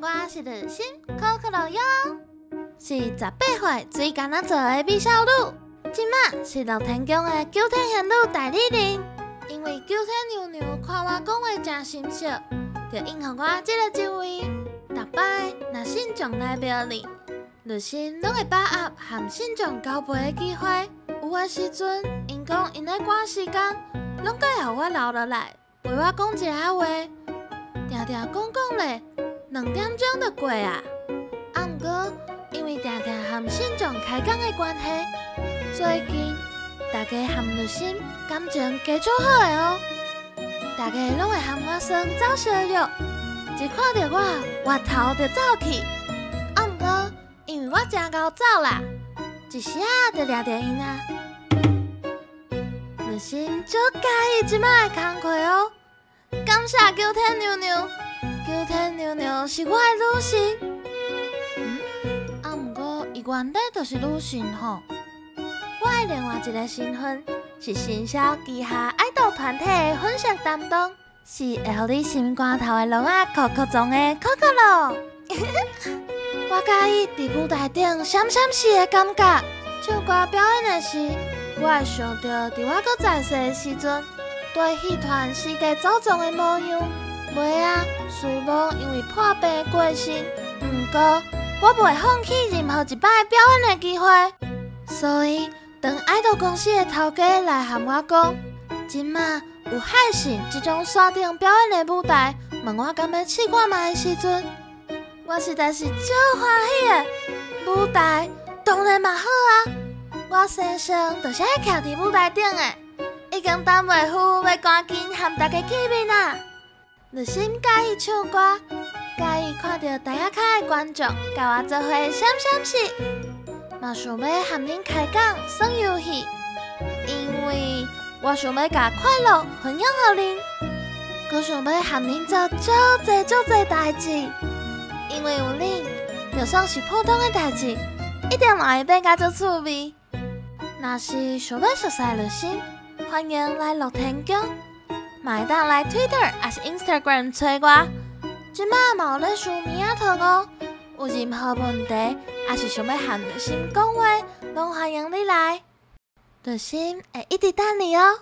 我是綠心可可樂喲，是18歲最敢若做的美少女。這馬是樂天宮的九天玄女代理人。因為九天娘娘看我講話誠心熟，就應予我這个職位。逐擺若信眾來廟裡，綠心攏會把握和信眾交陪的機會。有的時陣，𪜶講𪜶咧趕時間，攏閣會予我留落來陪我講一下話，定定講講咧，2點鐘就過啊。啊，毋過因為定定和信眾開講的關係，最近大家和綠心感情加足好的哦。大家攏會和我耍走相約，一看著我，越頭就走去。啊，毋過因為我誠𠢕走啦，一時仔就掠著𪜶啊。綠心足佮意這擺的工課哦，感謝九天娘娘，九天娘娘是我的女神。啊，毋過伊原底就是女神吼。我的另外一个身份是神霄旗下愛豆團體的粉色擔當，是會予你心肝頭的龍仔扣扣撞的可可樂。我佮意佇舞台頂閃閃爍的感覺，唱歌表演的時，我會想著佇我閣在世的時陣，綴戲團四界走傱的模樣。尾仔雖罔因為破病過身，毋過我袂放棄任何一擺表演的機會。所以，當愛豆公司的頭家來和我講，這馬有海信這種山頂表演的舞台，問我敢欲試看覓的時陣，我實在是足歡喜的。舞台當然嘛好啊！我生生就是愛徛佇舞台頂的，已經等袂赴欲趕緊和大家見面啊！綠心佮意唱歌，佮意看著台仔跤的觀眾，佮我做伙閃閃爍，嘛想欲和恁開講耍遊戲，因為我想欲共快樂分享予恁，閣想欲和恁做足濟足濟代誌，因為有恁，就算是普通的代誌，一定嘛會變甲足趣味。若是想欲熟似綠心，歡迎來樂天宮，嘛會當來 Twitter 抑是 Instagram 揣我。這馬嘛有咧收棉仔糖哦，有任何問題，抑是想欲和綠心講話，攏歡迎你來。綠心會一直等你哦。